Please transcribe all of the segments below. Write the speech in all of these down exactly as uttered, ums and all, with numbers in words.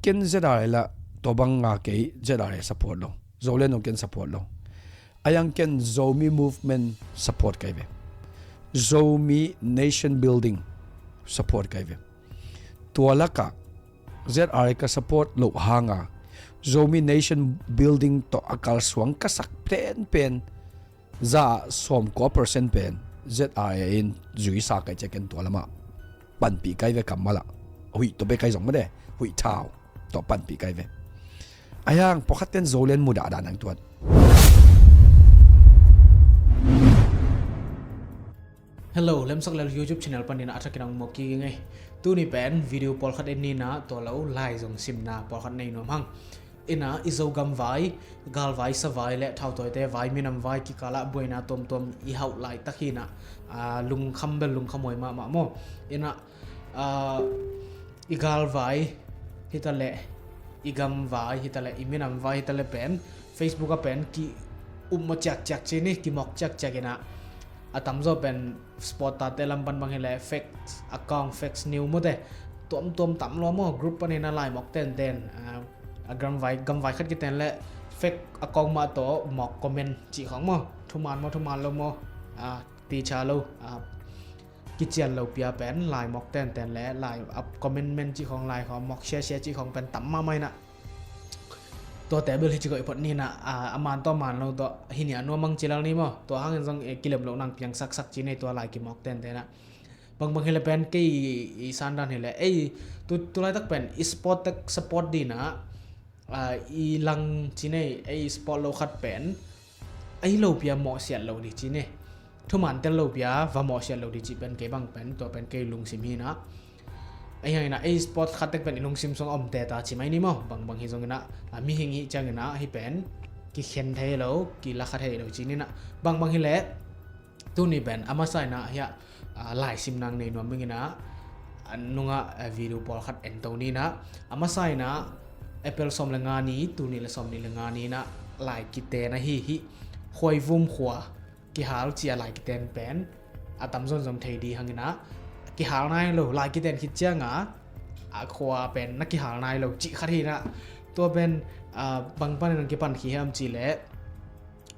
Ken Z R A la tua bang nga kei, Z R A support lo. Zoland zong ken support lo. A yang ken Zomi movement support kai ve. Zomi nation building support kai ve. Tua lakah Z R A ka support loh hanga Zomi nation building tawh a kalsuang ka sak penpen za sawmkua percent pen Z R A in zuisa kai ciakin tua lamah panpih kai ve kammalah. Huih tua pe kai zong made, huih thau tawh panpih kai ve. A yang pawlkhat ten Zoland mudah dah nang tuan. Hello, Lemsak Lel YouTube channel panin a thakin ang mawk kik ing ei. Tuni pen video pawlkhat en nina, tua lo lai zong simna pawlkhat nei nuam hang. Ina i Zogam vai, galvai, savai le thautawite vai, minam vai kikalah buaina tuamtuam i hauh laitak hina, a, lungkham bel lungkham huai mahmah maw. Ina, a, i galvai hitaleh, i gamvai hitaleh, i minamvai hitaleh pen Facebook a pen ki upmawh ciakciak ci ni, kimawk ciakciak ina, a tamzaw pen sport tate lam pan bang hileh fake account, fake news mawte tuamtuam tam lua maw. Group panin a lai mawk tenten, a, a gamvai, gamvai khat kiten leh fake account mah tawh mawk comment cih khawng maw. Thuman maw, thuman lo maw, a, teacher lo, a, kician lo pia pen lai mawk tenten le lai a comment men cih khawng, lai khawng mawk share share cih khawng pen tam mahmah ina. Tuate bel hi ci koih phot nina, a, a man tawh man lo tawh hi nia nuam mang ci lal ni maw. Tua hangin zong, e, kilem loh nang piang saksak ci nei tua lai kimawk tenten a. Bangbang hileh pen kei i, i sandan hileh ei tu, tu laitak pen i sport tek support dina, a, i lang ci nei, ei sport lo khat pen a hi lo pia mawhsiat lo di ci nei. Thuman tel lo pia va mawhsiat lo di ci pen kei bang pen, tua pen kei lungsim hina. A hi hangina ei sport khat tek pen i lungsim sung a om teta ci mai ni maw. Bangbang hi zongina, a, mihing hi ciangina hi pen kikhen thei lo, kilakha thei lo ci nina. Bangbang hileh tuni pen a masa ina hiah, a, laisim nang nei nuam mingina, a, nungah, a, video pawlkhat ento nina. A masa ina April sawm le nga ni, tul nih le sawm nih le nga ni ina lai kiten ahi hi. Khuaivum khua kihal ci a lai kiten pen a tamzaw in zong thei di hangina, kihal nai lo, lai kiten khit cianga a khua pen na kihal nai lo cih khat hina. Tua pen, a, bang panin ang kipan khi hiam ci leh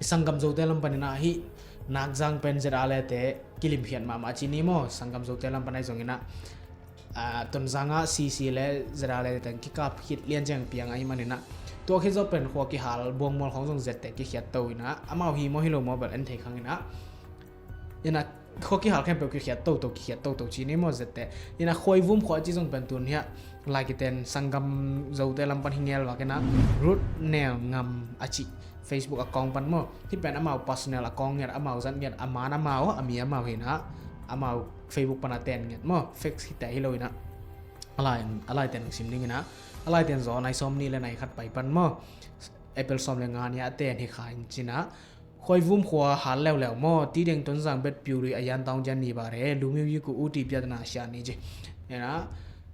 i sanggam Zote lam panin ah hih Nakzang pen Z R A te kilimkhiat mahmah ci ni maw. Sanggam Zote lam pan ahi zongin ah, a, Tonzang ah C C le Z R A te teng kikap khit lian ciang piang ahi manin ah, tua khit zawh pen khua kihal buangmual khawng zong Z te kikhiat to in ah, amau hi maw hi lo maw bel en thei khang in ah. In ah khua kihal khempeuh kikhiat toto, kikhiat toto ci ni maw Z te. In ah Khuaivum khua ci zong pen tun hiah lai kiten sanggam Zote lam pan hi ngel vak in ah, Ruth Nel Ngam a cih Facebook account pan maw. Hih pen amau personal account ngiat, amau zat ngiat, a man amau, a mi amau hi in ah, amau Facebook pan a ten ngiat maw. Fake hi te hi lo in ah. A lai, a laiten sim ding in ah, a laiten zaw nai sawm nih le nai khat pai pan maw. April sawm le nga ni a ten hi kha in ci in ah, Khuaivum khua hal leuleu maw, tideng Tonzang bet piu lui a yan taung jan ni ba re, lumiu yi ku u ti piat na sia ni ci. In ah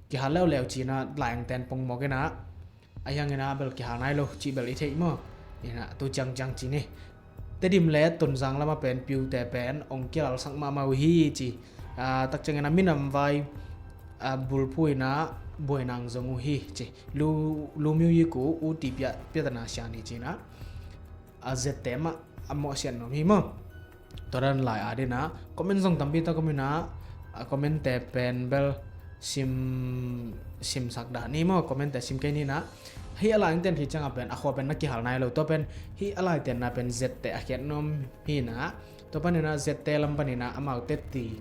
kihal leuleu ci in ah, lai ang ten pong mawk in ah, a hi hang in ah bel kihal nai lo cih bel i theih maw. In ah tu ciangciang ci ni. Tedim le Tonzang lam a pen piute pen ong kilalsak mahmah uh hi ci. A, takciang in ah minam vai, a, bulphuh in ah buai nang zong uh hi ci. Lu, lumiu yi ku u ti piat, piat na sia ni ci in ah, a, Z te mah a mawhsiat nuam hi maw. Tua dan lai a ding in ah comment zong tampi tak om in ah, a, comment te pen bel sim, simsak dah ni maw, comment te sim kei ni in ah. Hih a lai ang ten khit ciang a pen a khua pen na kihal nai lo, tua pen hih a laiten na pen Z te a khiat nuam hi in ah. Tua pan in ah Z te lam pan in ah amau tetti,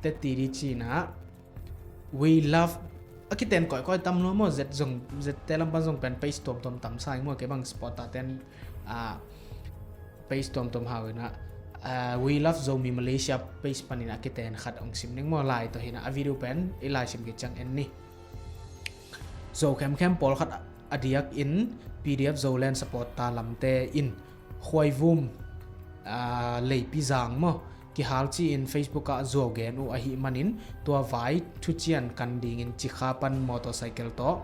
tetti di ci in ah, We love, a kiten kawikawi tam lua maw, Z zong, Z te lam pan zong pen page tuamtuam tam sa ing maw, kei bang sport a ten, a, page tuamtuam hau in ah, a, We Love Zomi Malaysia page pan in ah kiten khat ong sim ning maw, lai tawh hi in ah, a video pen i lai sim khit ciang en ni. Zo khemkhem pawlkhat a diak in P D F Zoland supporter lamte in Khuaivum, a, Leipizang maw, kihal ci-in Facebook ah zuau gen uh ahih manin tua vai thucian kan dingin Cikha pan motorcycle tawh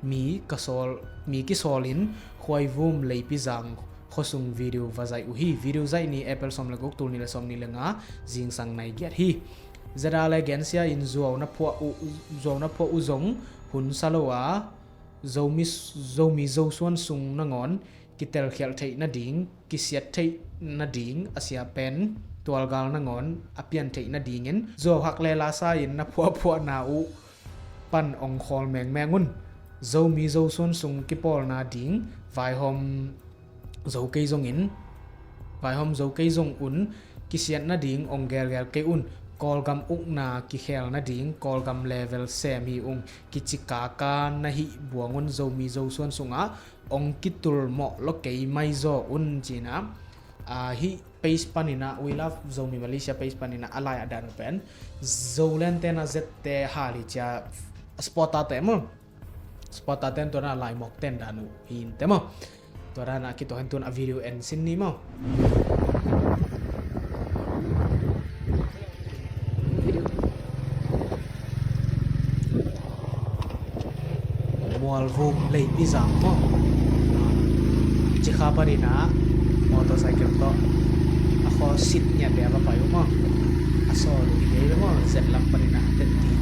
mi ka sawl, mi kisawl in Khuaivum Leipizang khuasung video va zaih uh hi. Video zaih ni April sawm le guk, tul nih le sawm nih le nga, zingsang nai giat hi. Z R A le gensia in zuau na phuah uh, zuau na phuah uh zong hun sa lo a, Zomi, Zomi Zosuan sung nangawn kitelkhialh theih nading, kisiat theih nading a sia pen tualgal nangawn a pian theih nadingin zuauhak le lasa in na phuahphuahna uh pan ong khawl mengmeng un. Zomi Zosuan sung kipawlna ding vaihawm zo kei zongin, vaihawm zo kei zong un, kisiat nading ong gelgel kei un. Kawlgam ukna kikhel nading Kawlgam level sem hi ung. Kici kaka na hih buangun Zomi Zosuan sungah ong kitul mawh lo kei mai zaw un, ci-in ah, ah, hih page panin ah, We Love Zomi Malaysia page panin ah a lai a dan uh pen Zoland ten a zette hal hi cia, supporter te maw. Supporter ten tua dan a lai mawk ten dan uh hi in te maw. Tua dan a kituak hen tun a video en sin ni maw. Mualvum leipi zang maw. Cikha panin ah motorcycle tawh a khaw sit ngiat le a va pai uh maw. A sawl uh hi kei maw, zet lam panin ah tetti.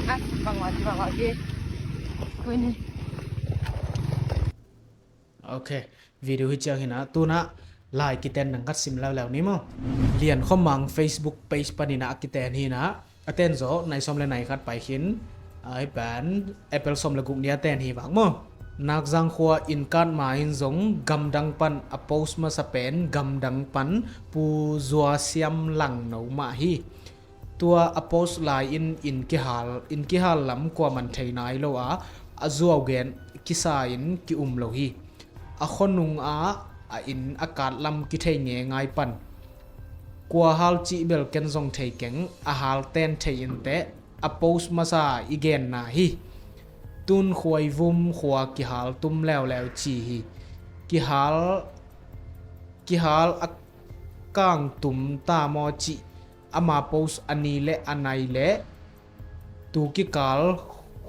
Ah, bang wati, bang wati. Kau ini. Ok, video hi ciang hi in ah, tu in ah lai kiten nang khat sim leuleu ni maw. Lian Khua Mang Facebook page panin ah a kiten hi in ah, a ten zawh nai sawm le nai khat pai khin, ah, hih pen April sawm le guk ni a ten hi vang maw. Nakzang khua inn kat ma in zong gamdang pan a post masa pen gamdang pan Pu Zua Siam Langno mah hi. Tua a post lai-in inn kihal, inn kihal lam kuaman thei nai lo a, a zuau gen kisa in ki-um lo hi. A khuanung ah a inn a kat lam kithei ngengai pan. Kua hal cih bel ken zong thei keng, a hal ten thei in teh, a post masa i genna hi. Tun Khuaivum khua kihal tum leuleu ci hi. Kihal, kihal a kang tum ta maw cih ama post a ni le a nai le tu kikal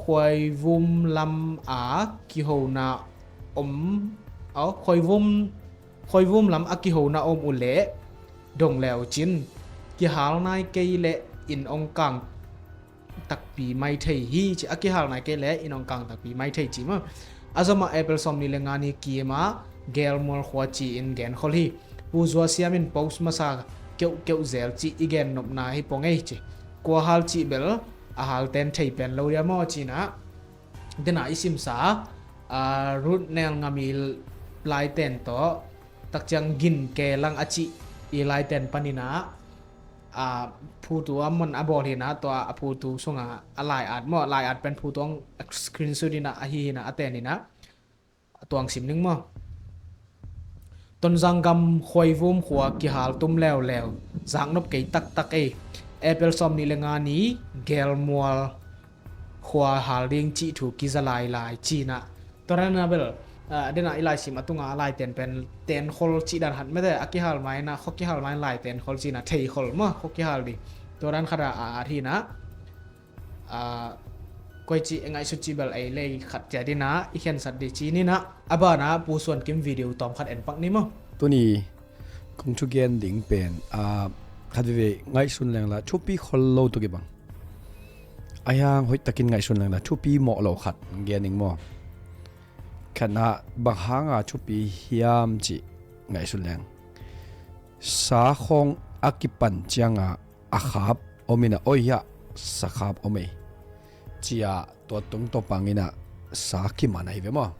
Khuaivum lam a kihona om, aw, Khuaivum, Khuaivum lam a kihona om uh leh dong le uh cin kihal nai kei leh inn ong kang takpi mai thei hi ci, a kihal nai kei leh inn ong kang takpi mai thei ci maw. A zomah April sawmnih le nga ni kim ah Gelmual khua ci-in genkhol hi. Pu Zua Siam in post masa keuhkeuh zel cih i gennopna hi pong ei ci. Kua hal cih bel a hal ten thei pen lo dia maw ci-in ah, dena i simsa, ah, Ruth Nel Ngami laiten tawh takciang gin ke lang a cih i laiten panin ah, ah, phutu a man a bawl hi in ah, tua a phutu sungah a lai-at maw, lai-at pen phutu ong screenshot in ah, ahi hi in ah, a ten hi in ah, a tuang sim ning maw. Tonzang gam Khuaivum khua kihal tum leuleu, zaknop kei taktak ei. April sawmnih le nga ni Gelmual khua hal ding cih thu kiza lailai ci-in ah. Tua dan a bel, ah, dena i laisim a tunga a laiten pen tenkhol cih dan hat mete, a kihal ma in ah, khua kihal ma in lai tenkhol ci-in ah, theikhol maw, khua kihal ding. Tua dan khat a, a, a hi in ah, ah, koi ci ngaihsut cih bel ei lei khat ciat in ah i khensat ding ci-in ah, a banah Pu Suan Kim video tawm khat en pak ni maw. Tuni kong thugen ding pen, ah, khat veve ngaihsun leng la thupi khol lo tuk hi bang. A hiang hoih takin ngaihsun leng la thupi mawh lo khat gen ning maw. Khatna bang hanga thupi hiam cih ngaihsun leng, sa khawng a kipan cianga a khap om in ah, oi hiah sa khap om ei, ci-a tua tung tawpang in ah sa kiman ahi ve maw.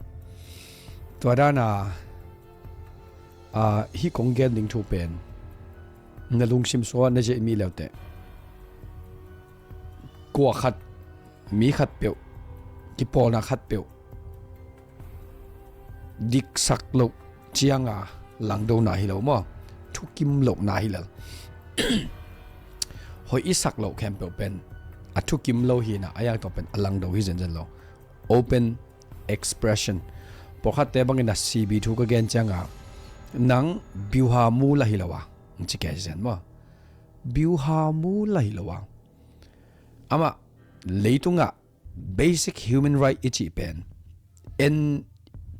Tua dana, a, hih kong gen ding thu pen na lungsim sua na ziah mi leuteh, kua khat, mi khat peuh, kipawlna khat peuh diksak loh cianga langdona hi lo maw, thukim lohna hi lel. Hoih i sak loh khempeuh pen a thukim lo hi in ah, a hiang tawh pen a langdo hi zenzen lo. Open expression. Pawlkhatte bangin a C B thu ka gen cianga, nang biuha mu la hi lo a, ci kei zen maw? Biuha mu la hi lo a. Amah leitungah basic human right i cih pen en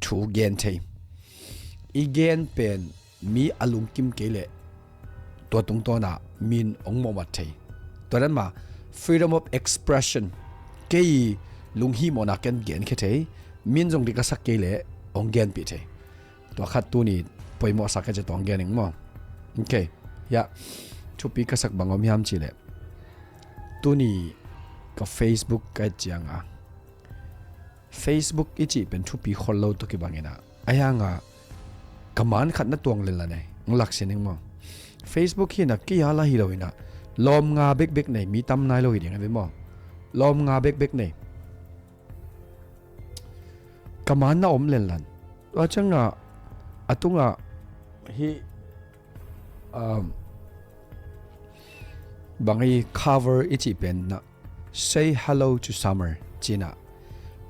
thu gen thei. I gen pen mi a lungkim kei leh tua tungtawna min hong mawhmat thei. Tua dan mah freedom of expression, kei lunghimawhna ken genkhia thei, min zong dik a sak kei leh hong genpih thei. Tua khat tuni poimawhsak a ci tuang gen ing maw? Ok. Hiah thupi ka sak bang om hiam cihleh, tuni ka Facebook ka et cianga, Facebook i cih pen thupi khol lo tawh kibangin ah, a hianga ka man khat na tuang lel la nei, ng lak sin ing maw? Facebook hi na kei a la hi lo hi na, lawm nga bekbek nei, mi tam nai lo hi ding a ve maw? Lawm nga bekbek nei. Ka man na om lenlan. Tua cianga a tunga hi, um, bang hi, cover i cih pen na, "Say hello to summer," cina.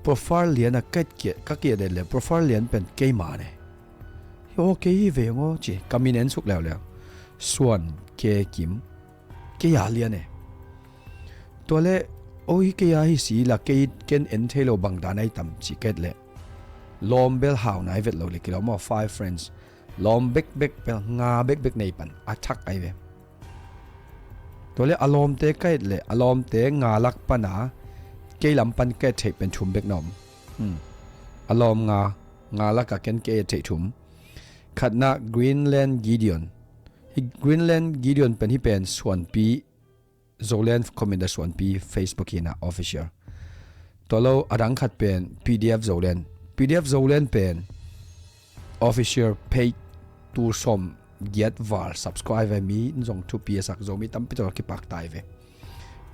Profile liana ka kia, ka kia den le profile lian pen keima ne. Hi aw, kei hi veng aw ci, ka min en suk leuleu. Suan Ke Kim. Kei a lian e. Tua le, "O, hi kei a hi si la, kei ken en thei lo, bang dan ai tam?" ci ket le, lawm bel hau nai vet lo le kilawm aw, five friends. Lawm bekbek bel nga bekbek nei pan a thak ai ve. Tua le a lawmte ka et le, a lawmte nga lak pana kei lam pan ka et theih pen thum bek na om. Hmm. A lawm nga, nga laka ken ka et theih thum. Khatna Greenland Gideon. Hi Greenland Gideon pen hi pen Suanpi, Zoland Commander Suanpi Facebook hi na, official. Tua lo a dang khat pen PDF Zoland. PDF Zoland pen official page tul sawm giat val subscribe mi in zong thupi a sak, Zomi tampi tak a kipak tai ve.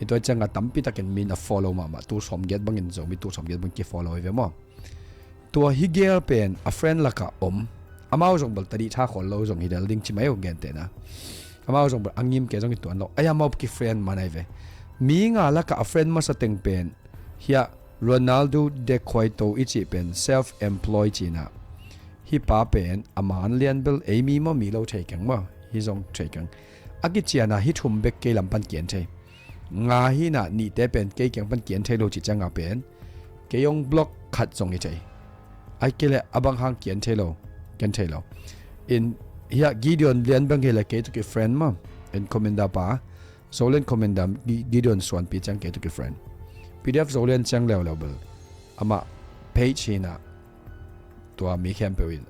I tua cianga tampi takin min a follow mahmah, tul sawm giat bangin, Zomi tul sawm giat bang kifollow ve maw? Tua hi gel pen a friend laka om. Amau zong bel tadih tha khol lo zong hi del ding ci mai uh gentehna. Amau zong bel a ngim ke zong hi tuan lo. Ai amau ki friend man ai ve. Mi nga laka a friend masa teng pen hiah Ronaldo de Cueto i cih pen self-employed cina. Hi pa pen a man lian bel ei mi maw mi lo thei keng maw. Hi zong thei keng. A kiciana hi thum bek kei lam pan kian thei. Nga hi na, nihte pen kei kiang pan kian thei lo ci cianga pen kei hong block khat zong hi thei. Ai kei le a bang hang kian thei lo, kian thei lo. In hiah Gideon lian bang hi le kei tuk i friend maw. In Commander pa, Zoland Commander Gi-, Gideon Suanpi ciang kei tuk i friend. PDF Zoland ciang leuleu bel amah page hi na, tua mi khempeuh in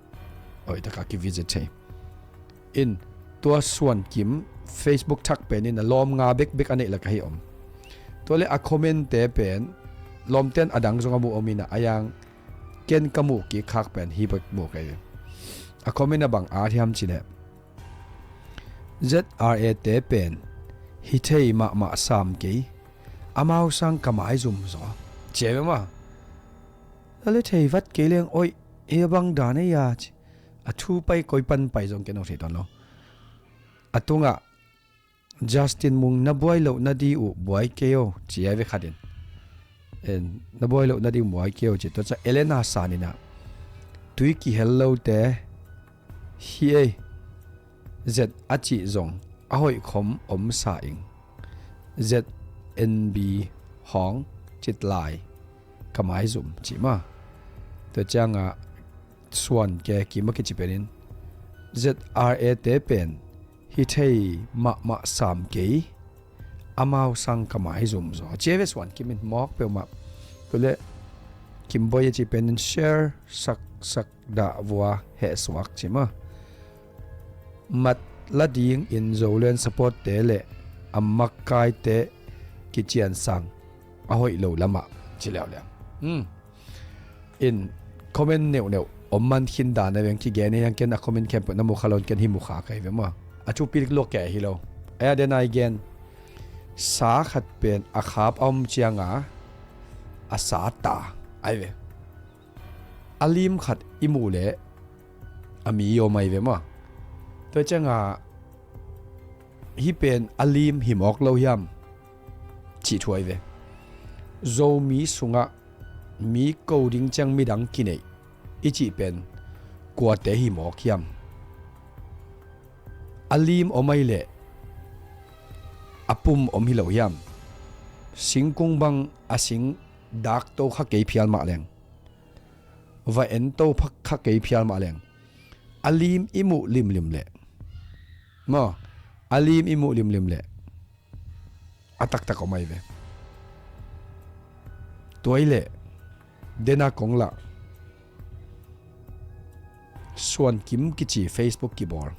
hoih taka ki visit thei. In tua Suan Kim Facebook thak pen in a lawm nga bekbek a neih laka hi om. Tua le a comment te pen lawmten a dang zong a mu om in a, a yang ken ka muh kik khak pen hi bek mu kei. A comment a bang a thiam ci le, ZRA te pen hi thei mahmah sam kei, amau sang ka maizum zaw, ci ve maw? A le thei vat kei leng oih, e bang dan ei a ci. A thu pai koi pan pai zong ken aw thei tuan lo. A tungah Justin Mung, "Na buai loh na di uh buai kei aw," ci ai ve khat in. En, "Na buai loh na di uh buai kei aw," ci. Tua ca Elena San in a, "Tui kihel lote hi ei, Z a cih zong a hoih khom om sa ing. ZNB hong cit lai ka maizum," ci maw. Tua cianga Suan Ke Kim a kici pen in, ZRA te pen hi thei mahmah sam kei, amau sang ka maizum zaw, ci ve Suan Kim in mawk peuhmah. Tua le Kim Boi a ci pen in share sak sak dah vua heh suak ci maw. Mat la ding in Zoland support te le a makaite kician sang a hoih lo lamah ci leuleu. Hmm. In comment neuhneuh om man khin dan a veng kigen ei ang, ken a comment khempeuh na mukha lo in ken hi mukha kei ve maw. A thupi lik lua kei hi lo. Ai a den ai gen. Sa khat pen a khap a om cianga a sa ta ai ve. A lim khat i muh leh a mi i om ai ve maw. Tua cianga hi pen a lim hi mawk lo hiam cih thu ai ve. Zomi sungah mi ko ding ciang midang kineih i cih pen kuate hi mawk hiam? A lim om ahi leh a pum om hi lo hiam? Singkung bang a sing dak to kha kei phial mah leng, va en to phak kha kei phial mah leng, a lim i muh limlim leh, maw, a lim i muh limlim leh a taktak om ahi ve. Tua hi leh dena kong lah Suan Kim kici Facebook kibawl,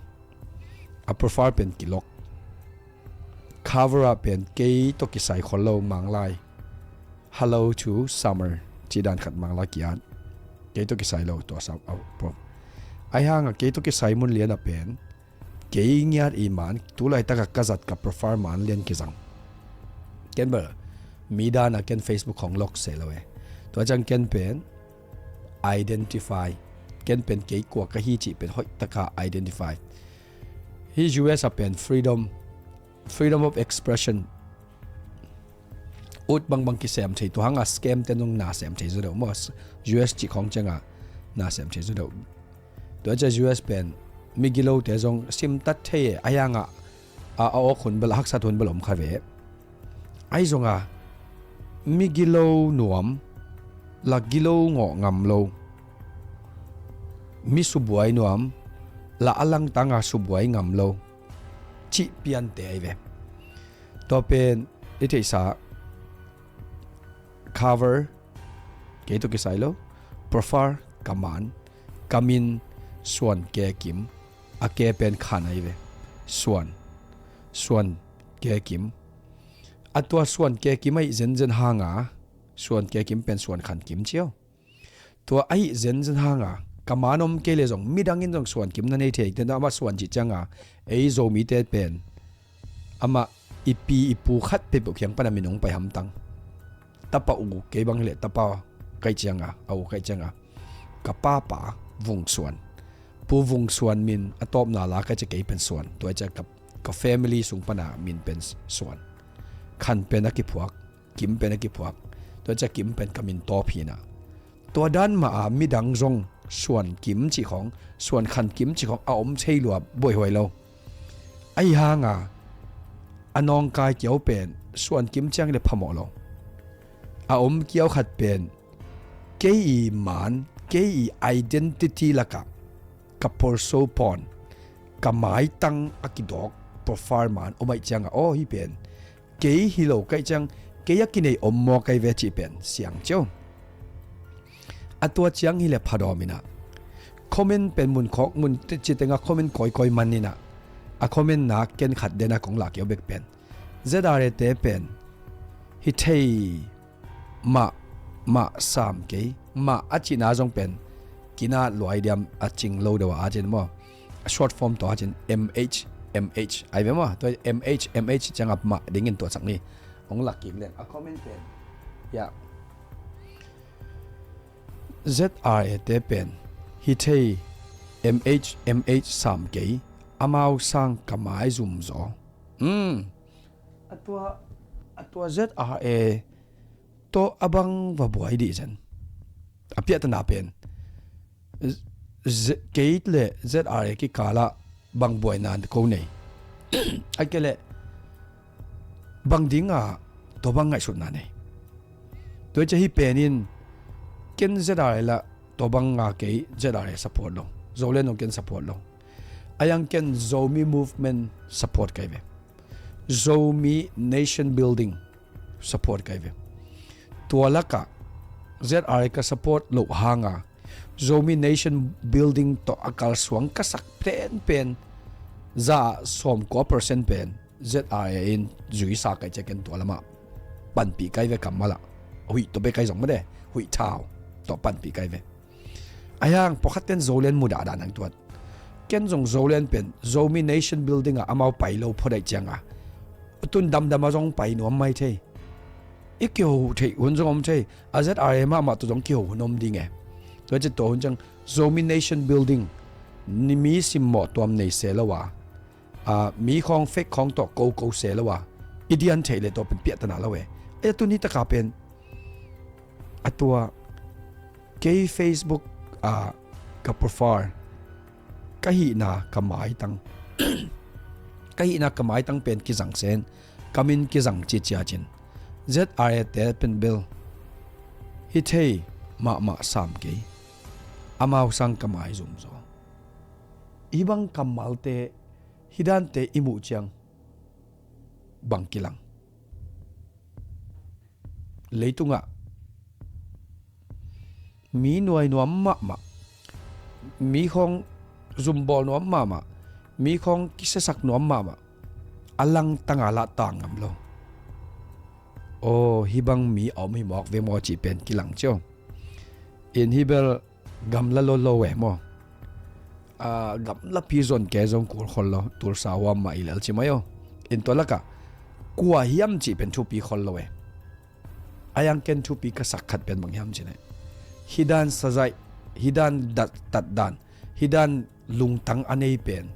a profile pen kilock, cover ah pen kei tawh kisai khol lo Manglai, "Hello to Summer" cih dan khat Manglai ki-at. Kei tawh kisai lo tua sam a pro. Ahi hangah kei tawh kisai mun lian ah pen kei ngiat i man, tu laitakah ka zat ka profile man lian kizang. Ken bel mi dan ah ken Facebook hong lock se lo e. Tua ciang ken pen identify, ken pen kei kua ka hi cih pen hoih taka identify. Hih U S ah pen freedom, freedom of expression ut bangbang kisem thei, tua hangah scam te zong na sem thei zaw deuh maw? U S cih khawng ciangah na sem thei zaw deuh. Tua ciah U S pen migilote zong simtat thei e, ahi hangah a, a awk hun bel, a haksat hun bel om kha ve. Ahi zongah migilo nuam, la gilo ngawh ngam lo, mi subuai nuam, la a langtanga subuai ngam lo cih piante ahi ve. Tua pen i theihsa cover, kei tawh kisai lo, profile ka man, ka min Suan Ke Kim, a ke pen khan ahi ve. Suan, Suan Ke Kim. A tua Suan Ke Kim ahih zenzen hanga Suan Ke Kim pen Suan Khan Kim ci o. Tua ahih zenzen hanga ka man om kei leh zong midang in zong Suan Kim na nei thei. Tua amah Suan cih cianga ei Zomite pen amah i pi i pu khat peuhpeuh kiang pana min hong pai hamtang. Tapa U, kei bang hileh tapa ka hih cianga, a U ka hih cianga, ka papa Vung Suan, Pu Vung Suan min a tawpna la ka hih ciah kei pen Suan. Tua hih ciah ka, ka family sung pana min pen Suan. Khan pen a kiphuak, Kim pen a kiphuak. Tua ciah Kim pen ka min tawp hi na. Tua dan mah a midang zong Suan Kim cih khawng, Suan Khan Kim cih khawng a om thei lua buaihuai lo. Ahi hanga a nawngkai kiau pen Suan Kim ciang le phamawh lo. A om kiau khat pen kei i man, kei i identity lakah ka porso pawn, ka maitang a kidawk profile man om ahih cianga, aw, hih pen kei hi lo ka hih ciang, kei a kinei om maw ka hi ve cih pen siang cio. A tua ciang hileh phadawm inah comment pen mun khawk mun ci tenga comment kawikawi man inah, a comment na ken khat dena kong lak keu bek pen Z R A te pen hi thei mah, mah sam kei, mah a cihna zong pen kinat luai diam, a cing lo deuh a cin maw? A short form tawh a cin M H, M H ai ve maw? Tua M H, M H ciangah mah dingin tuahsak ni. Hong lak kik leng a comment pen, ya, Z R A te pen hi thei, M H, M H sam kei, amau sang ka mai zum zaw. Hmm. A tua, a tua Z R A tawh a bang va buai dih zen. A piahtana pen Z-, Z-, kei le Z R A kikalah bang buaina ko nei? A kei le bang dinga tua bang ngaihsutna nei? Tua hi ciah hih penin ken Z R A lah tua banga kei Z R A support lo. Zoland zong ken support lo. A yang ken Zomi movement support ka hi ve. Zomi nation building support ka hi ve. Tua lakah Z R A ka support loh hanga Zomi nation building tawh a kalsuang ka sak penpen za sawmkua percent pen Z R A in zuisa ka hih ciah ken tua lamah panpih ka hi ve kammalah. Huih tawh bek ka hi zong mah de, huih thau tawh panpih ka hi ve. A hiang pawlkhat ten Zoland mudah dan hang tuat. Ken zong Zoland pen Zomi nation building ah amau pai lo phot ahih cianga tun damdam a zong pai nuam mai thei. I kiho theih hun zong om thei. A Z R A mahmah tawh zong kiho hun om ding e. Tua ciah tua hun ciang Zomi nation building ni mi simmawh tuam nei se lo a, a, mi khawng fake khawng tawh koko se lo a, i dian theih le tua pen piahtana lo e. A tun hi taka pen a tua kei Facebook a, ka profile, ka hihna ka maitang, ka hihna ka maitang pen kizang sen, ka min kizang ciciat in Z R A te pen bel hi thei mahmah sam kei. Amau sang ka maizum zaw. Hih bang kammalte, hih dante i muh ciang bang kilang? Leitungah mi nuai nuam mahmah, mi khawng zumbawl nuam mahmah, mi khawng kisiasak nuam mahmah, a langtanga lah tang ngam lo. Aw, hih bang mi a om hi mawk ve maw cih pen kilang cio. In hih bel gamla lo lo e maw? A, gamlapi zon ke zong kul khol lo, Tulsa huam mah i lel ci mai aw. In tua lakah kua hiam cih pen thupi khol lo e. A yang ken thupi ka sak khat pen bang hiam cih leh, hih dan sazaih, hih dan dat, tatdan, hih dan lungtang a nei pen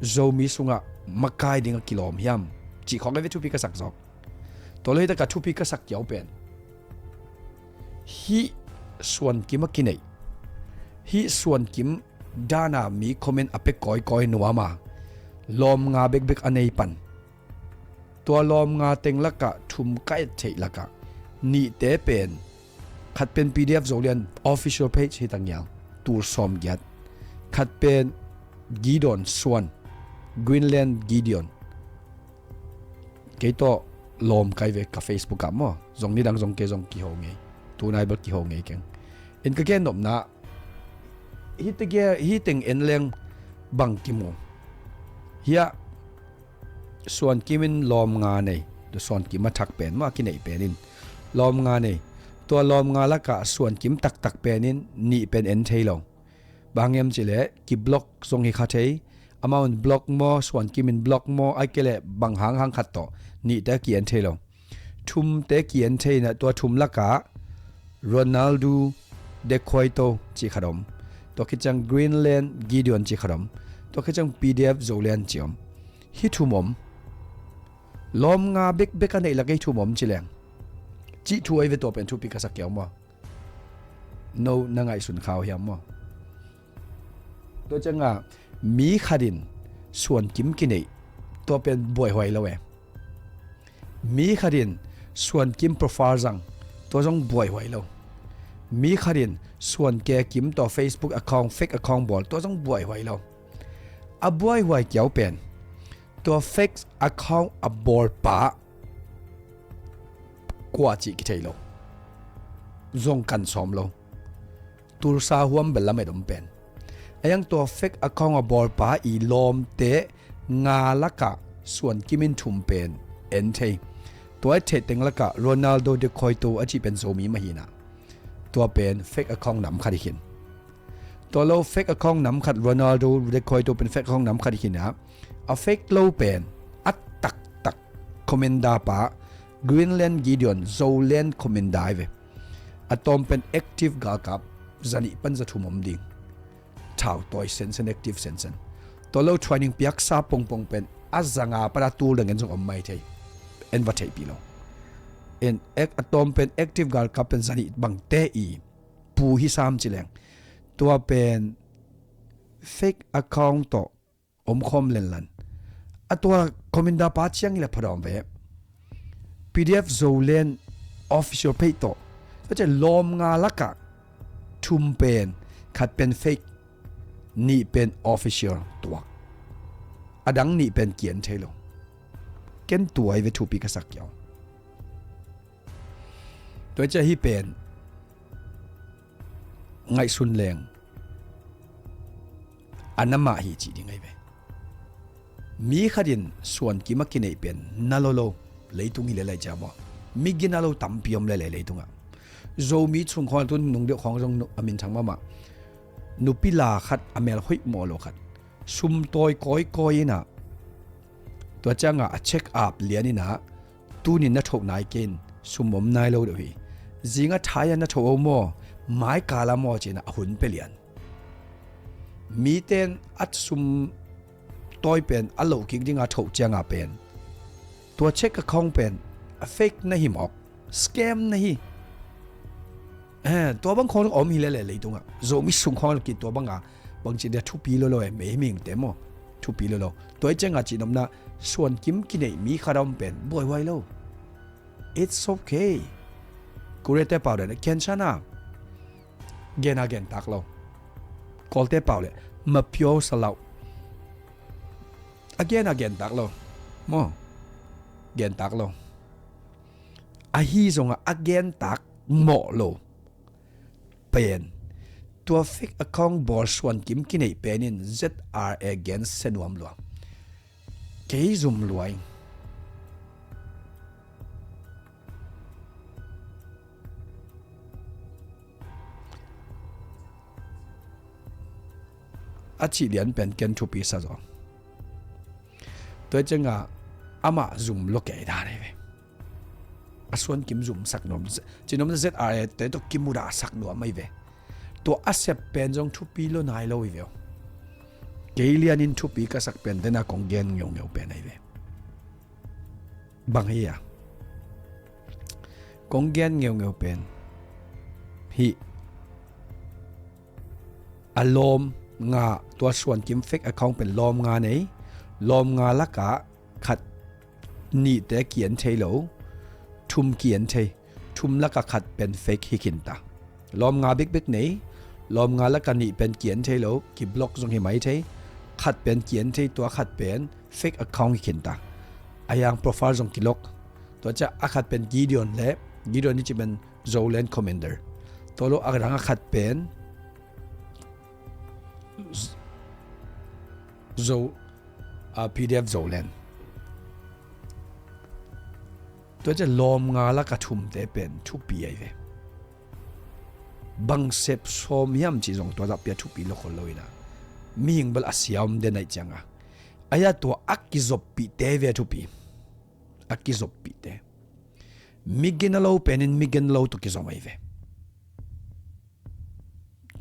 Zomi sungah makai ding a kilawm hiam cih khawng a ve thupi ka sak zawk. Tua lo hi takah thupi ka sak kiau pen hih Suan Kim a kineih, hih Suan Kim dana mi comment a pia kawikawi nuam a, lawm nga bekbek a nei pan. Tua lawm nga teng lakah thum ka et theih lakah nihte pen, khat pen P D F Zolian official page hi ta ngial, tul sawmgiat. Khat pen Gideon Suan, Greenland Gideon. Kei tawh lawm kai ve ka Facebook ah maw. Zong nidang zong kei zong kiho ngei. Tunai bel kiho ngei keng. In ka gen nopna, hih teng en leng bang kimu hiah? Suan Kim in lawm nga nei. Tua Suan Kim a thak pen maw, a kineih pen in lawm nga nei. Tua lawm nga lakah Suan Kim taktak pen in nih pen en thei lo. Bang hang hiam cih leh kiblock zong hi kha thei. Amau in block maw, Suan Kim in block maw, ahih kei leh bang hanghang khat tawh nihte ki-en thei lo. Thumte ki-en thei in ah, tua thum lakah Ronaldo De Cueto cih khat om. Tua khit ciang Greenland Gideon cih khat om. Tua khit ciang P D F Zolian cih om. Hih thum om. Lawm nga bekbek a neih lakah hih thum om ci leng, cih thu ahi ve. Tua pen thupi ka sak kiau maw? No na ngaihsun kha uh hiam maw? Tua ciangah mi khat in Suan Kim kineih, tua pen buaihuai lo e. Mi khat in Suan Kim profile zang, tua zong buaihuai lo. Mi khat in Suan Ke Kim tawh Facebook account, fake account bawl, tua zong buaihuai lo. A buaihuai kiau pen tua fake account a bawlpa kua cih kithei lo. Zong kan sawm lo. Tulsa huam bel lamet om pen. A yang tua fake account a bawlpa i lawmte nga lakah Suan Kim in thum pen en thei. Tua i theih teng lakah Ronaldo De Cueto a cih pen Zomi mah hi in ah, tua pen fake account nam khat hi khin. Tua lo fake account nam khat, Ronaldo De Cueto pen fake account nam khat hi khin ah, a fake lo pen a taktak commander pa, Greenland Gideon, Zoland commander hi ve. A tawm pen active galkap zanih pan zathum om ding. Thau tawi sensen, active sensen. Tua lo training piaksa pongpong pen a zanga pana tul dang en zong om mai thei. En va theihpih lo. En, a tawm pen active galkap pen zanih bangte i pu hi sam ci leng, tua pen fake account tawh om khawm lenlan. A tua commander pa ciang i le phadawm ve. P D F Zoland official page tawh, tua ciang lawm nga lakah thum pen, khat pen fake, nih pen official tuak. A dang nih pen ki-en thei lo. Ken tua hi ve thupi ka sak kiau. Tua ciang hih pen ngaihsun leng a na mah hi cih ding ahi ve. Mi khat in Suan Kim a kineih pen na lo lo, leitung hi lel lai ciang maw. Mi gina lo tampi om lel e leitungah. Zomi chung khawng tun nung deuh khawng zong a minthang mahmah. Nupi la khat, a mel hoih mawh lo khat, sum tawi kawikawi in ah, tua ciangah a check up lian in ah, tunin na thoh nai kei in, sum om nai lo deuh hi. Zingah Thai ah na thoh o maw, mai kal ah maw ci in ah a hun pia lian. Mite in a sum tawi pen a loh kik dingah thoh ciangah pen, tua check account pen a fake na hi mawk, scam na hi. Eh, tua bang khawng a om hi lele leitungah, Zomi sung khawng a ki tua banga bangci dia thupi lolo e, mei mihingte maw, thupi lolo. Tua hi cianga cihnopna suankim kineih mi khat a om pen buaihuai lo. It's okay. Koreate pau den a kian sana, gena gentak lo. Kawlte pau le mapio salau, a gena gentak lo maw, gentak lo. Ahi zongah a gentak mawh lo pen, tua fake account bawl suankim kineih pen in Z R A gen se nuam lua, kei zum lua ing. A cih lian pen ken thupi sa zaw. Tua hi cianga amah zum lo kei dan ahi ve. A suankim zum sak nuam, cihnopna Z R A te tawh kimudah sak nuam ahi ve. Tua a sep pen zong thupi lo nai lo hi ve aw. Kei lianin thupi ka sak pen dena kong gen ngeungeu pen ahi ve. Bang hi a, kong gen ngeungeu pen hih a lawm nga, tua suankim fake account pen lawm nga nei. Lawm nga lakah khat, nihte kian thei lo, thum kian thei. Thum lakah khat pen fake hi khinta. Lawm nga bikbik nei, lawm nga lakah nih pen kian thei lo, kiblock zong hi mai thei. Khat pen kian thei, tua khat pen fake account hi khinta. A yang profile zong kilock. Tua ciah a khat pen Gideon le, Gideon hi ci pen Zoland Commander. Tua lo a dang a khat pen Z-, Zo, a, P D F Zoland. Tua ciah lawm nga lakah thumte pen thupi ahi ve. Bang sep sawm hiam cih zong tua zah pia thupi lo khol lo ina. Mihing bel a sia om den aih cianga. Aia tua a kizoppihte ve thupi. A kizoppihte. Mi gina lo penin mi gina lo tawh kizom ahi ve.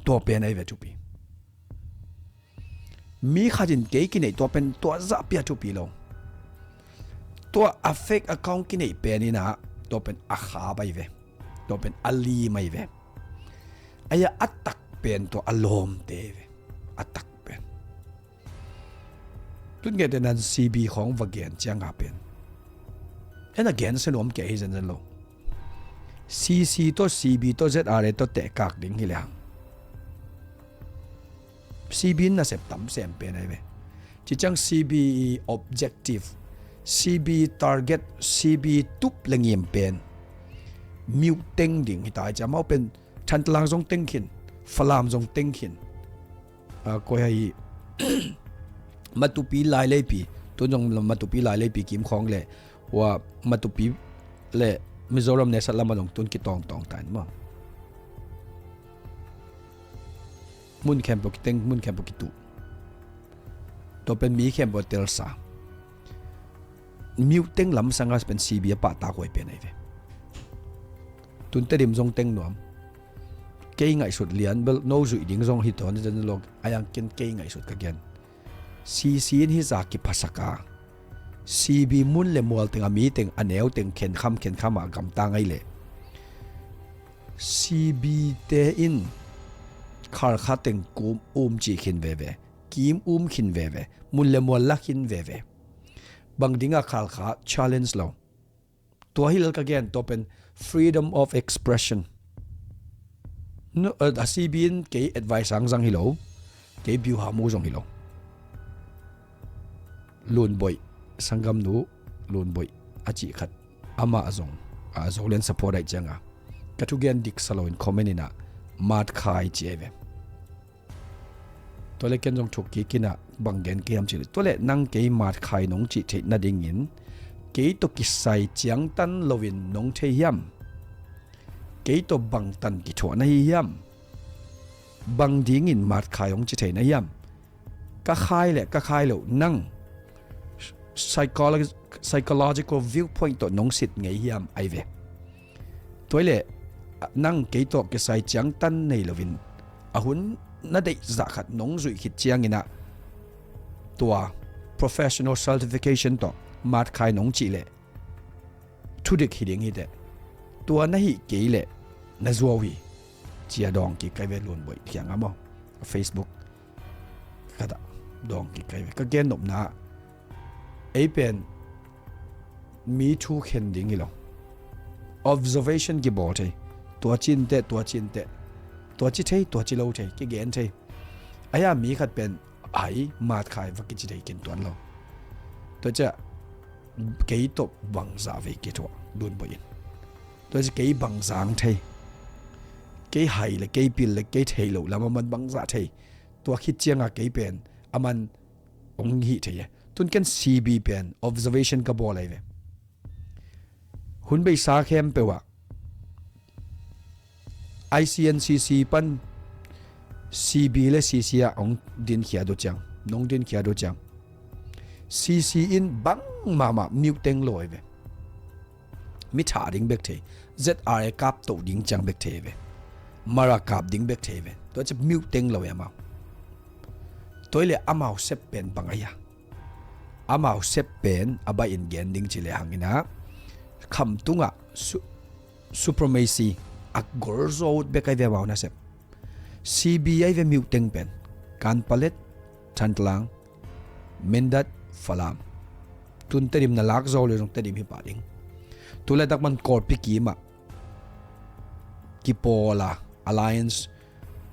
Tua pen ahi ve thupi. Mi khatin kei kineih tua pen tua zah pia thupi lo. Tua a fake account kineih pen ina tua pen a khap ahi ve. Tua pen a lim ahi ve. Aia a tak pen tua a lawmte ahi ve. A tak pen. Tun ngeite nan C B khawng va gen cianga pen en a gen se nuam kei hi zenzen lo. C C tawh C B tawh Z R A tawh tehkak ding hi lehang C B in nasep tam sem pen ahi ve. Ci ciang C B objective, C B target, C B tup le ngim pen miuh teng ding hi ta ai cia mau pen Thantlang zong teng khin, Falam zong teng khin. A, koi hai Matupi Laileipi, tun zong Matupi Laileipi kim khawng le ua Matupi le Mizoram nesat lama zong tun kitawngtawng ta in maw. Mun khempeuh kiteng, mun khempeuh kituh. Tua pen mi khempeuh a telsa. Miuh teng lamsanga pen C B a pahtak huai pen ahi ve. Tun Tedim zong teng nuam. Kei ngaihsut lian bel no zuih ding zong hi tawn zen lo, a yang ken kei ngaihsut ka gen. C C in hi za kiphasaka C B mun le mual teng a mi teng a neu teng khenkham khenkham a gamta ngai leh C B te in Khalkha teng kum um ci khin veve, kim um khin veve, mun le mual la khin veve. Bang dinga Khalkha challenge lo. Tua hi lel ka gen, tua pen freedom of expression. No, eh, a C B in kei advice ang zang hi lo, kei biuha mu zong hi lo. Lunboih, sanggamnu Lunboih a cih khat, amah a zong, a Zoland support aih cianga ka thugen diksa loin comment inah Matkhai ci ei ve. Tua le ken zong thuk kik inah bang gen kei hiam cih le, tua le nang kei Matkhai nong cih theih nadingin kei tawh kisai ciangtan loin nong thei hiam? Kei tawh bangtan kithuah na hi hiam? Bang dingin Matkhai hong ci thei na hiam? Ka khai le ka khai lo nang psychologi-, psychological viewpoint tawh nong sit ngei hiam ai ve. Tua le nang kei tawh kisai ciangtan nei loin a hun na deih zah khat nong zuih khit cianginah tua professional certification tawh Matkhai nong cih le thudik hi ding hi teh. Tua na hih kei le na zuau hi. ci-a dawng kik ka hi ve, Lunboih kiangah maw, Facebook khatah dawng kik ka hi ve. Ka gennopna ah ei pen mi thu khen ding hi lo. Observation kibawl thei. Tua ci inteh, tua ci inteh. Tua ci thei, tua ci lo thei, kigen thei. Ahi a mi khat pen hai matkhai va kici thei ken tuan lo. Tua ciah kei tawh bangzah vei kithuah, Lunboih in. Tua ciah kei bangzang thei, kei hai le kei pil le kei thei lo lam a man bangzah thei. Tua khit cianga kei pen a man hong hih thei e. Tun ken C B pen observation ka bawl ahi ve. Hun beisa khempeuh ah I C N C C pan C B le C C ah hong dinkhiat uh ciang, nong dinkhiat uh ciang, C C in bang mahmah miuteng lo ahi ve. Mi thah ding bek thei, Z R A kap toh ding ciang bek thei ve. Mara kap ding bek thei ve. Tua ciah miuteng lo e amau. Tua hi leh amau sep pen bang ahi a, amau sep pen a baih in gen ding ci lehang inah, khamtungah su-, supremacy a gol zawt bek ahi ve amau nasep. C B ahi ve miuteng pen. Kanpalet, Thantlang, Mindat, Falam. Tun Tedim na lak zo le zong Tedim hi pah ding. Tu laitak man Kawlpi kimah kipawl a, alliance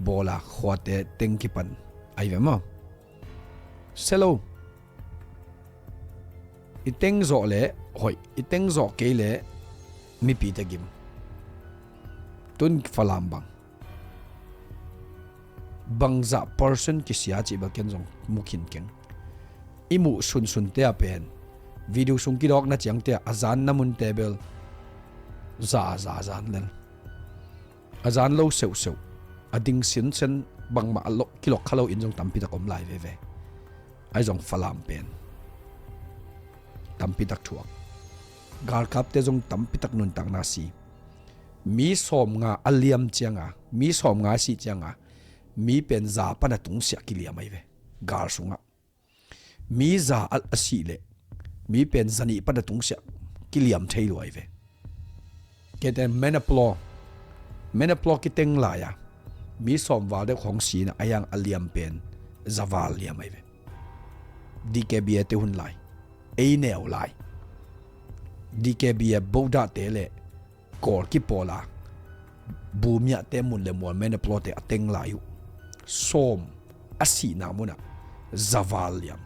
bawl a khuate teng kipan ahi ve maw. Sia lo. I teng zawh le hoih, i teng zawh kei le mipite gim. Tun Falam bang, bangzah percent kisia cih bel ken zong mu khin keng. I muh sunsunte ah pen, video sung kidawkna ciangte ah a zanna munte bel za, za, zan lel. A zan lo seuhseuh, a ding sinsen, bangmah a lo, kilok kha lo in zong tampitak om lai veve. Ahi zong Falam pen tampitak thuak. Galkapte zong tampitak nuntakna si. Mi sawmnga a liam cianga, mi sawmnga a sih cianga, mi pen za pan a tungsiah kiliam ahi ve. Gal sungah mi za a, a sih leh mi pen zanih pan a tungsiah kiliam thei lua ahi ve. Kei ten Manipur, Manipur kiteng lai-a mi sawm val deuh khong si-in a, a hiang a liam pen za val liam ahi ve. D K B A te hun lai, ei neu lai, D K B A Buddha te le Kawl kipawl a, Bumiahte mun le mual Manipur te a teng lai uh, sawm a sihna munah za val liam.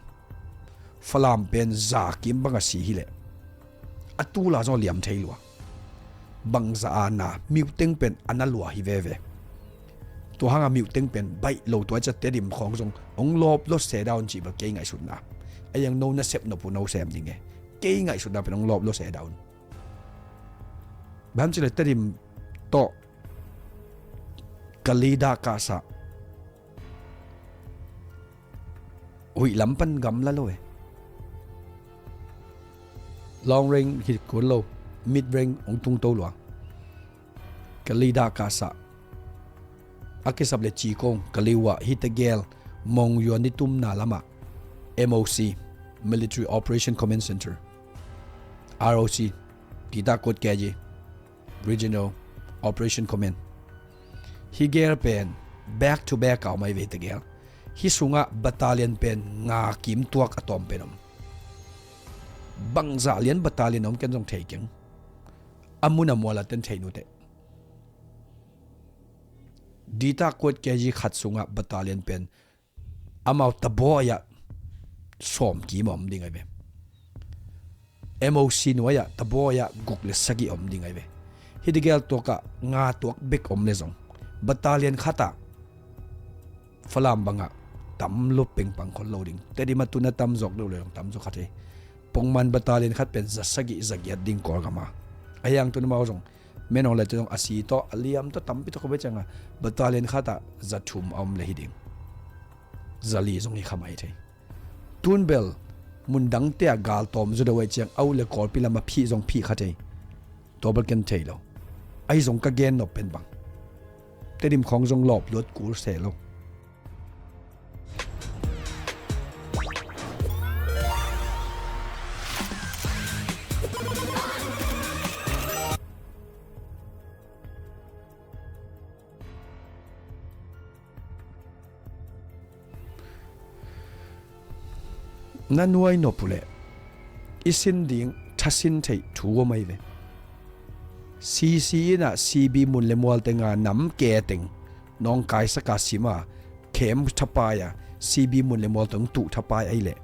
Falam pen za kim bang a si hileh a tul a zong liam thei lua. Bangza a na, miuteng pen a na lua hi veve. Tua hanga miuteng pen baih lo, tua ciah Tedim khawng zong hong lawp lua se dawn cih bel kei ngaihsutna. A hiang no na sep nop uh no sem ding e. Kei ngaihsutna pen hong lawp lua se dawn. Bang hang cih leh Tedim tawh Kalidah kahsah huih lam pan gamla lo e. Long range hi kul lo, mid range hong tungto lua. Kalidah kahsah a kisap le Cikong, Kaliwa, hite gel Monywa nitumna lamah M O C, Military Operation Command Center, R O C, Ditakwet Kyaji, Regional Operation Command. Hih gel pen back to back a om ahi ve, hite gel. Hih sungah battalion pen nga kim tuak a tawm pen om. Bangzah lian battalion om ken zong thei keng. A mun a mual a ten thei nuteh. Ditakwet Kyaji khat sungah battalion pen amau tabawi-ah sawm kim a om ding ahi ve. M O C nuai-ah tabawi-ah guk le sagih om ding ahi ve. Hih tegel tuakah nga tuak bek om le zong, battalion khatah Falam bangah tam lo pengpang khol lo ding. Tedim a tun a tam zawk deuh le zong tam zaw kha thei. Pongman battalion khat pen za sagih za giat ding Kawlgam a. A hiang tun amau zong, Menawng le te zong a si tawh, a liam tawh tampi tawh kha ve ciangah, battalion khatah za thum a om le hi ding. Za li zong hi kha mai thei. Tun bel mundangte ah gal tawm zaw deuh ahih ciang, a ut le Kawlpi lamah phih zong phih kha thei. Tua bel ken thei lo. Ahi zong ka gen nop pen bang, Tedim khawng zong lawp luat kul se lo. Na nuai nop uh leh i sin ding thasin theih thu om ahi ve. C C in ah C B mun le mual tenga nam ke teng nawngkaisak a sim a, khem thapai a, C B mun le mual teng tuh thapai ahi leh,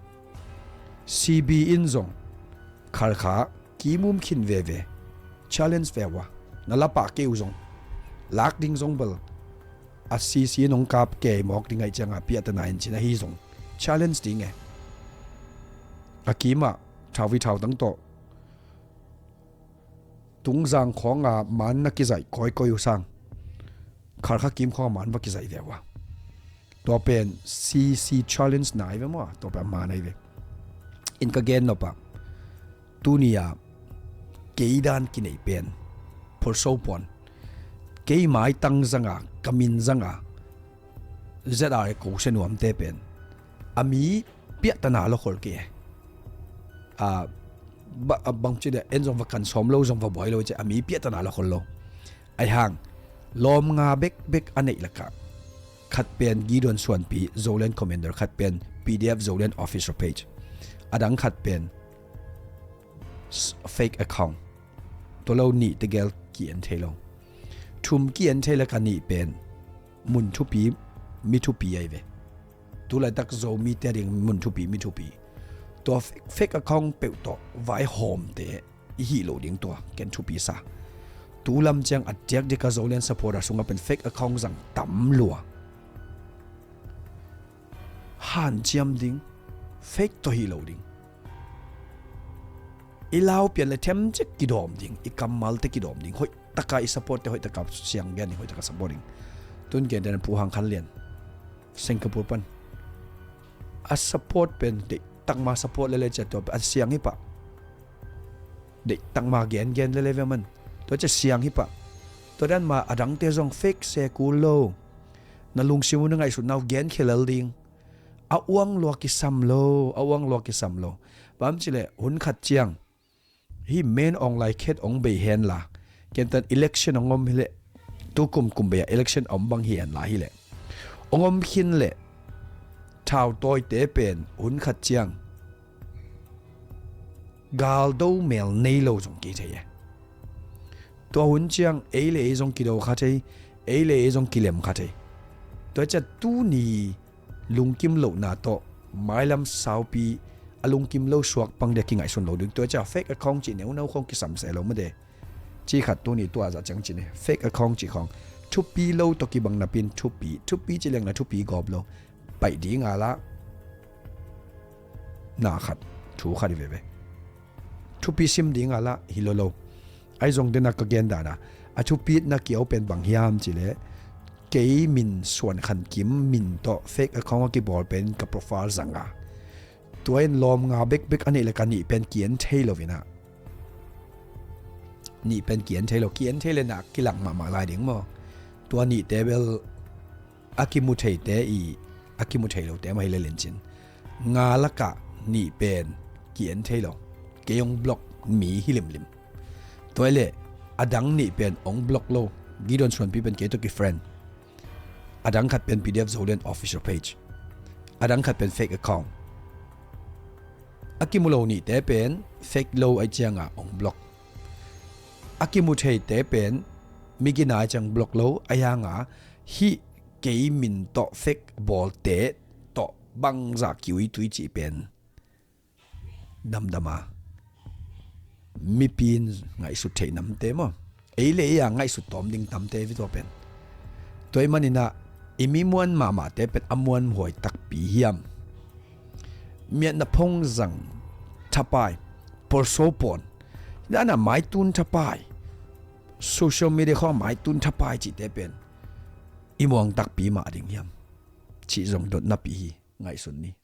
C B in zong khalkha kimum khin veve. Challenge ve uh a, na lapah kei uh zong lak ding zong bel a C C in hong kap kei mawk ding ahi cianga piahtana in cin ahi zong challenge ding e. A kimah thau vi thau tang tawh Tungzang khawnga man na kizaih kawikawi uh sang, Khalkha kim khawnga man va kizaih ve uh a. Tua pen C C challenge nai ve maw, tua pen a man ahi ve. In ka gen nopah tuni-a kei dan kinei pen Phurso Puan, kei maitang zanga ka min zanga Z R A ko se nuamte pen a mi piahtana lo khol kei e. A, ba, a bang ci dia en zong va kan sawm lo, zong va buai lo ci a mi piahtana lo khol lo. Ahi hang lawm nga bekbek a neih lakah khat pen Gideon Suanpi Zoland Commander, khat pen P D F Zoland Official Page, a dang khat pen fake account. Tua lo nih tegel ki-en thei lo. Thum ki-en thei lakah nih pen mun thupi, mi thupi ahi ve. Tulaitak Zomite ading mun thupi, mi thupi. Tua fake account peuh tawh vaihawmte i hih loh ding tua ken thupi sa. Tulam ciang a diakdiaka Zoland supporter sungah pen fake account zang tam lua. Hanciam ding, fake tawh hih lo ding. I lau pian le themcik kidawm ding, i kammalte kidawm ding, hoihtaka i supportte hoihtaka siang gen ding, hoihtaka support ding. Tun gen den Pu Hang Khan Lian, Singapore pan a support pen deihtakma support lele cia tua a siang hi pah. Deihtakma gengen lele ve man. Tua cia siang hi pah. Tua dan ma a dangte zong fake se kul lo. Na lungsim uh na ngaihsutna uh gen khia lel ding. A uang lua kisam lo, a uang lua kisam lo. Bang ci leh hun khat ciang hih Men Aung Lai khet ong bei hen la, ken tan election ong om hi leh, tu kum kum bei a election om bang hi hen la hi leh, ong om khin leh thautawite pen hun khat ciang galdo mel nei lo zong kei thei e. Tua hun ciang ei le ei zong kido kha thei, ei le ei zong kilem kha thei. Tua cia tuni lungkim lohna tawh mailam saupi a lungkim lo suak pang dia kingaihsun lo ding. Tua cia fake account cih neunau khong kisam se lo made. Ci khat tuni tua zah ciang cine fake account cih khong thupi lo tawh kibang napin thupi, thupi ci lengna thupi gawp lo. Paih ding a lah na khat thu khat i veve. Thupi sim ding a lah hi lo lo. Ai zong dena ka gen dana a thupitna kiau pen bang hiam ci leh, kei min Suan Khan Kim min tawh fake account a kibawl pen ka profile zanga. Tua in lawm nga bekbek a neih le ka nih pen ki-en thei lo ina. Nih pen ki-en thei lo, ki-en thei le na kilang mahmah lai ding maw? Tua nihte bel a kimu theite i a kimu thei lote mah hi le lincin nga lakah nih pen ki-en thei lo. Kei ong block mi hi limlim. Tua hi le a dang nih pen ong block lo. Gideon Suanpi pen kei tawh ki friend. A dang khat pen P D F Zoland official page. A dang khat pen fake account. A kimu lo nihte pen fake lo ai cianga ong block. A kimu theite pen migina ai ciang block lo ai hanga hih kei min tawh fake bawlte tawh bangzah kiuitui cih pen damdama mipi in ngaihsut theih namte maw? Ei le ei a ngaihsut tawm ding tamte vitua pen. Tua i maninah i mi muan mahmahte pen a muan huai takpi hiam? Miatna phongzang thapai, polso pawn, dana maitun thapai, social media khawng maitun thapai cihte pen i muang takpi mah ding hiam? Cih zong dotnapi hi. Ngaihsun ni.